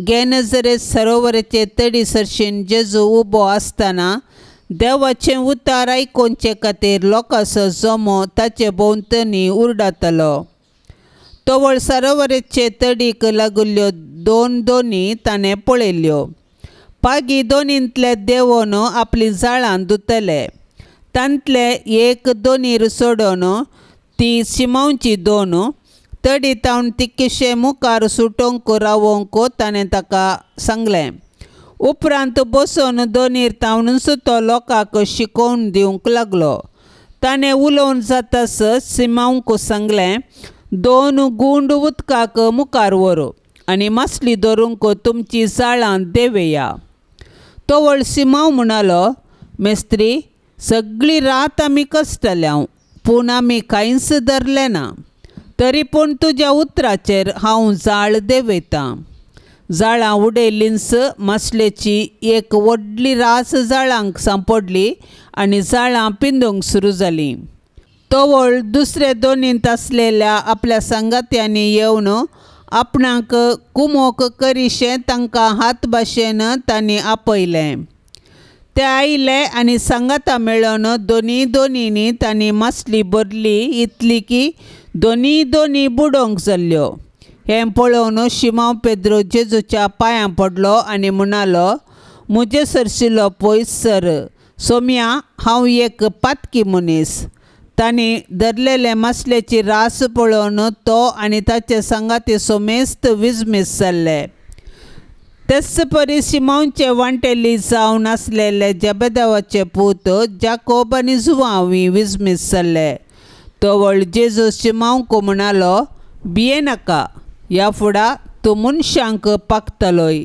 गेनजरे सरोवराचे तडी सरशीन जेजू उबो आसतना देवाचें उतार आयकुचे खातीर लोकांचो जमो ताचे भोंवतणी उरडातलो। तवळ सरोवराचे तडीक लागिल्ल्यो दोन दोनी ताणें पळयल्यो। पागी दोनींतले देवोन आपली जाळां धुतले। तांतले एक दोनीर सोडून ती शिमावची दोन तडी तावन तिक्कीशे मुखार सुटोवंक रावोंक ताणें ताका सांगलें. उपरांत बसून दोनीर तावनूच तो लोकांक शिकोवन दिवंक लागलो. ताणें उलोवन जातास सिमांवक सांगलें, दोन गुंड उदकाक मुखार व्हर आनी मासली धरूंक तुमची जाळां देवया. तवळ सिमांव म्हणालो, मेस्त्री, सगळी रात आमी कश्टल्या पूण आमी कांयच धरलें ना, तरी पूण तुज्या उतराचेर हांव जाळ देंवयतां. जाळां उडयलींच मासलेची एक व्हडली रास जाळांक सांपडली आनी जाळां पिंदूंक सुरू जालीं. तवळ दुसरे दोनींत आसलेल्या आपल्या सांगात्यांनी येवन आपणाक कुमोक करिशें तांकां हात भाशेन तांणी आपयलें. ते आयले आनी सांगाता मेळोवन दोनी दोनींनी तांणी मासली भरली इतली की दोनी दोनी बुडोवंक जाल्ल्यो. हें पळोवन शिमांव पेद्रो जेजूच्या पांयां पडलो आनी म्हणालो, म्हजे सरशिल्लो पयस सर सोम्या, हांव एक पातकी मनीस. तांणी धरलेले मासलेची रास पळोवन तो आनी ताचे सांगाती सोमेस्त विजमीस जाल्ले. तेच परी शिमांवचे वांटेली जावन आसलेले जेबेदेवाचे पूत जाकोब आनी जुवांव विजमीस जाल्ले. तवळ जेजू शिमांवक म्हणालो, भियेनाका, ह्या फुडा तूं मनशांक पागतलोय.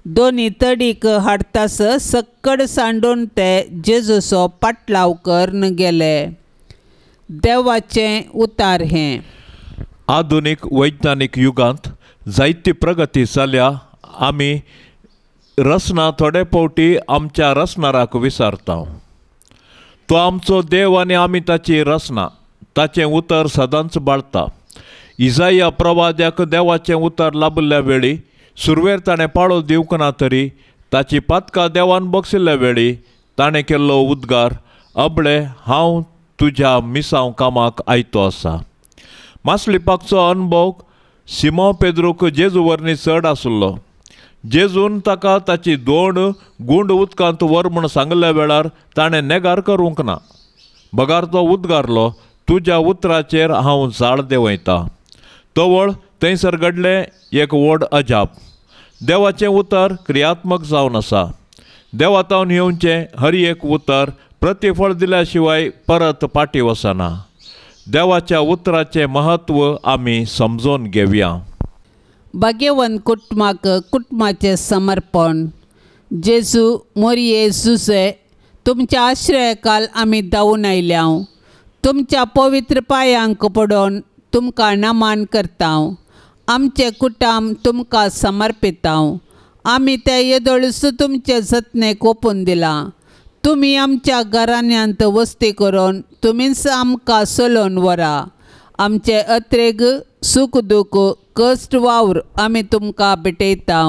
दोनी तडीक हाडतास सक्कड सांडून ते जेजूचो पाटलाव करून गेले. देवाचें उतार हें. आधुनीक वैज्ञानीक युगांत जायती प्रगती जाल्या. आमी रचना थोडे फावटी आमच्या रचणाराक विसरता. तो आमचो देव आनी आमी ताची रचना. ताचें उतर सदांच बाळता. इजाया प्रवाद्याक देवाचें उतर लाबिल्ल्या वेळी सुरवेर ताणें पाळो दिवंक ना तरी ताची पातकां देवान बक्षिल्ल्या वेळी ताणें केल्लो उद्गार, अबळे हांव तुज्या मिसांव कामाक आयतो आसा. मासली पाकचो अनुभव सिमो पेद्रूक जेजू वरवीं चड आसलो. जेजून ताका ताची दोन गुंड उदकांत व्हर म्हूण सांगल्या वेळार ताणें नेगार करूंक ना, बगार तो उद्गारलो, तुज्या उतराचेर हांव जाळ देंवयता. तवळ थंयसर घडलें एक व्हड अजाप. देवाचें उतर क्रियात्मक जावन आसा. देवातावन येवचें हर एक उतर प्रतिफळ दिल्या शिवाय परत फाटीं वचना. देवाच्या उतराचें महत्व आमी समजून घेवया. भाग्यवंत कुटुंबाक कुटुंबाचें समर्पण. जेजू मोरये जुजे, तुमच्या आश्रयकाल आमी धांवून आयल्या. तुमच्या पवित्र पांयांक पडोवन तुमकां नमन करता. आमचें कुटुंब तुमकां समर्पिता. आमी ते येदोळूच तुमचे जतनेक ओपून दिलां. तुमी आमच्या घराण्यांत वस्ती करून तुमीच आमकां चलोवन व्हरा. आमचे अत्रेग सूख दूख कश्ट वावर आमी तुमकां भेटयता.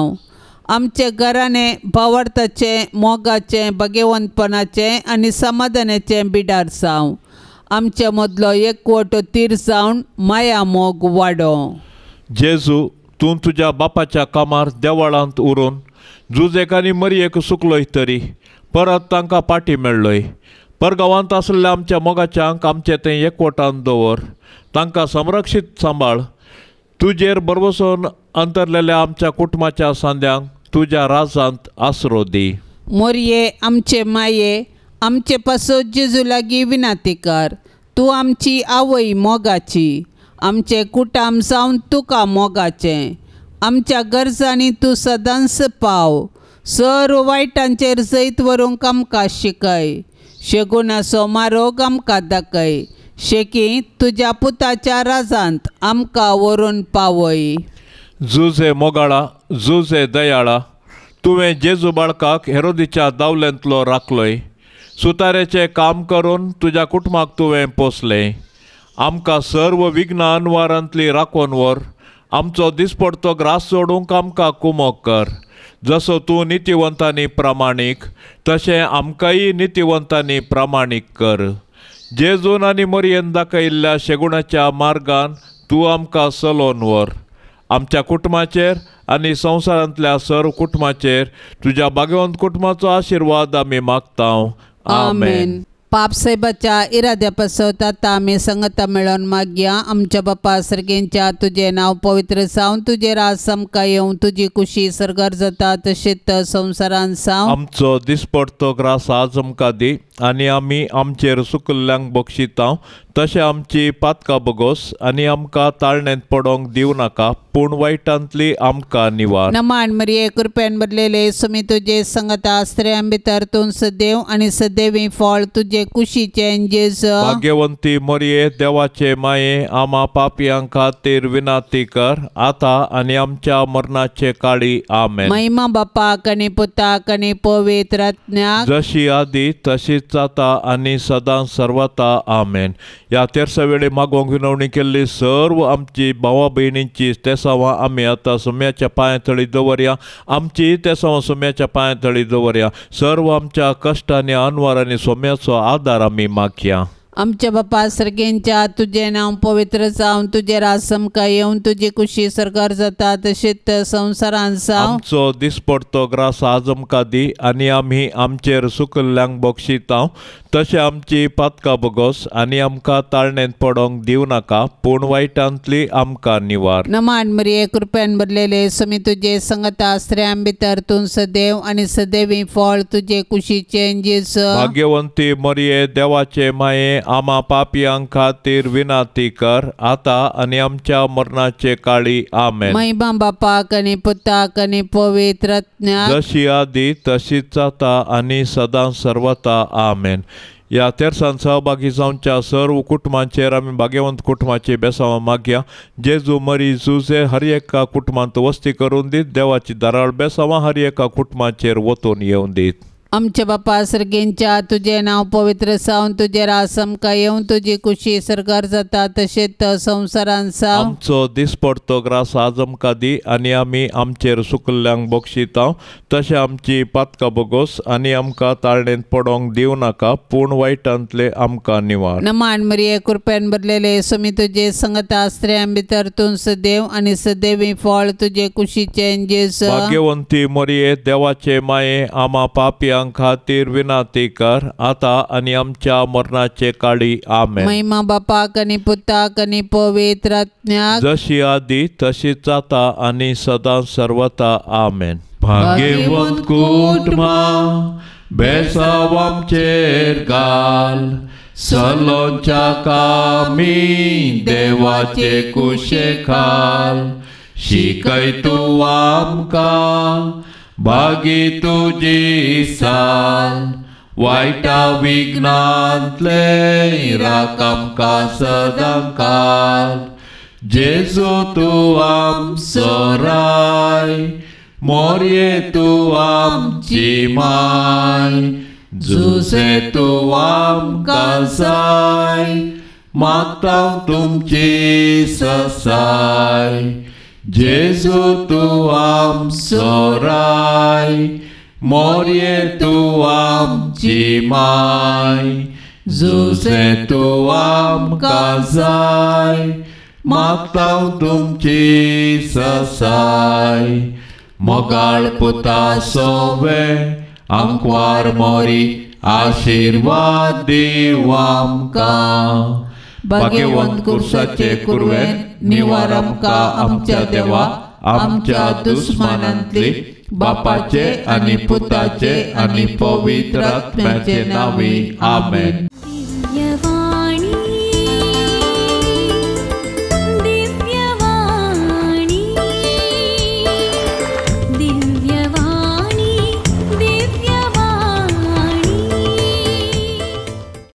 आमचे घराणें भावार्थाचें, मोगाचें, भाग्यवंतपणाचें आनी समाधानाचें बिडार जावं. आमचे मदलो एकवट तीर जावन माया मोग वाडोवं. जेजू, तूं तुज्या बापाच्या कामार देवळांत उरून जुजेक आनी मरयेक सुकलोय तरी परत तांकां पाटी मेळ्ळोय. परगांवांत आसलेल्या आमच्या मोगाच्यांक आमचें तें एकवटान दवर, तांकां संरक्षीत सांबाळ. तुजेर भरवसून अंतरलेल्या आमच्या कुटुंबाच्या सांद्यांक तुज्या राजांत आसरो दी. मोरये आमचे माये, आमचे पासत जेजू लागीं विनंती कर. तूं आमची आवय मोगाची, आमचें कुटुंब जावन तुका मोगाचें. आमच्या गरजांनी तूं सदांच पाव. सर्व वायटांचेर जैत व्हरूंक आमकां शिकय. शेगुणाचो मारोग आमकां दाखय. शेकी तुज्या पुताच्या राजांत आमकां व्हरून पावय. जुजे मोगाळा, जुजे दयाळा, तुवें जेजू बाळकाक हेरोदीच्या दावलेंतलो राखलोय. सुतारेचें काम करून तुज्या कुटुंबाक तुवें पोसलें. आमकां सर्व विघ्न अनवारांतली राखून व्हर. आमचो दिसपडतो ग्रास सोडूंक आमकां कुमोक कर. जसो तूं नितिवंतांनी प्रामाणीक तशें आमकांय नितिवंतांनी प्रामाणीक कर. जेजून आनी मरयेन दाखयल्ल्या शेगुणाच्या मार्गान तूं आमकां चलोवन व्हर. आमच्या कुटुंबाचेर आनी संवसारांतल्या सर्व कुटुंबाचेर तुज्या भाग्यवंत कुटुंबाचो आशिर्वाद आमी मागता. आमेन. पाप साहेबाच्या इराद्या पासत आतां आमी संगता मेळोवन मागया. आमच्या बापा सर्गेंच्या तुजें नांव पवित्र जावं, तुजें राज आमकां येवं, तुजी कुशी सर्गार जाता तशेंच संवसारान जावं. आमचो दिसपडतो ग्रास आज आमकां दी आनी आमी आमचेर सुकल्ल्यांक बक्षिता तशें आमची पातकां बगोस आनी आमकां ताळण्यांत पडोंक दिवं नाका, पूण वायटांतली आमकां निवार. नमान मरिये, कृपेन भरलेले, सुमी तुजे संगता, स्त्रियां भितर तूं सदैव आनी सदैवी फळ तुजे कुशीचें जेजू. भाग्यवंती मरिये, देवाचे माये, आमा पापयां खातीर विनंती कर आतां आनी आमच्या मरणाचे काळी. आमेन. महिमा बापाक आनी पुताक आनी पवित्र आत्म्याक, जशी आदी तशीच जाता आनी सदां सर्वता. आमेन. ह्या तेरसा वेळी मागोवंक विनवणी केल्ली सर्व आमची भावा भयणींची तेसांवां आमी आतां सोम्याच्या पांया तळी दवरया. आमची तेसांवां सोम्याच्या पांया तळी दवरया. सर्व आमच्या कश्टांनी अनवारांनी सोम्याचो आदार आमी मागया. आमच्या बापा सर्गेंच्या तुजें नांव पवित्र जावं, तुजें राज आमकां येवं, तुजी कुशी सर्गार जाता तशेंच संवसारान जावं. आमचो दिसपडतो ग्रास आज आमकां दी आनी आमी आमचेर सुकल्ल्यांक बक्षिता तशें आमची पातकां बगोस आनी आमकां ताळण्यांत पडोंक दिवं नाका, पूण वायटांतली आमकां निवार. नमान मरिये, कृपेन भरलेले, सुमी तुजे संगता, स्त्रियां भितर तूं सदैव आनी सदैवी फळ तुजे कुशीचें जेजू. भाग्यवंती मरिये, देवाचे माये, आमा पापयां खातीर विनंती कर आतां आनी आमच्या मरणाचे काळी. आमेन. महिमा बापाक आनी पुताक आनी पवित्र आत्म्याक, जशी आदी तशीच जाता आनी सदां सर्वता. आमेन. ह्या तेरसान सहभागी जावच्या सर्व कुटुंबांचेर आमी भाग्यवंत कुटुंबाची बेसांवां मागया. जेजू मरी जुजे हर एका कुटुंबांत वस्ती करून दीत. देवाची धाराळ बेसांवां हर एका कुटुंबाचेर वतून येवन दीत. आमच्या बापा सर्गेंच्या तुजें नांव पवित्र जावं, तुजें राज आमकां येवं, तुजी कुशी सर्गार जाता तशेंच संवसारान जावं. आमचो दिसपडतो ग्रास आज आमकां दी आनी आमी आमचेर सुकल्ल्यांक बक्षिता तशें आमची पातकां बगोस आनी आमकां ताळण्यांत पडोंक दिवं नाका, पूण वायटांतले आमकां निवार. नमान मरिये, कृपेन भरलेले, सुमी तुजे संगता, स्त्रियां भितर तूं सदैव आनी सदैवी फळ तुजे कुशीचें जेजू. भाग्यवंती मरिये, देवाचे माये, आमा पापयां खातीर विनंती कर आतां आनी आमच्या मरणाचे काळी. आमेन. महिमा बापाक आनी पुताक आनी पवित्र आत्म्याक, जशी आदी तशीच जाता आनी सदां सर्वता. आमेन. भाग्यवंत कुटुंबां बेसांव आमचेर घाल, सलोंच्या कामी देवाचे कुशे खाल, शिकय तूं आमकां भागी तुजी साल, वायटा विघ्नांतले राख आमकां सदां काल. जेजू तूं आमचो राय, मोरये तूं आमची माय, जुसे तूं आमकां जाय, मागता तुमची ससाय. जेजू तूं आमचो राय, मोरये तूं आमची माय, जुसे तूं आमकां जाय, मागता तुमची ससाय. मोगाळ पुता सोवे आंकवार मोरी, आशिर्वाद दीव आमकां. भाग्यवंत कुर्साचे कुरवेन निवार आमकां आमच्या देवा, आमच्या दुस्मानांतली, बापाचे आनी पुताचे आनी पवित्र आत्म्याचे नांवी. आमेन.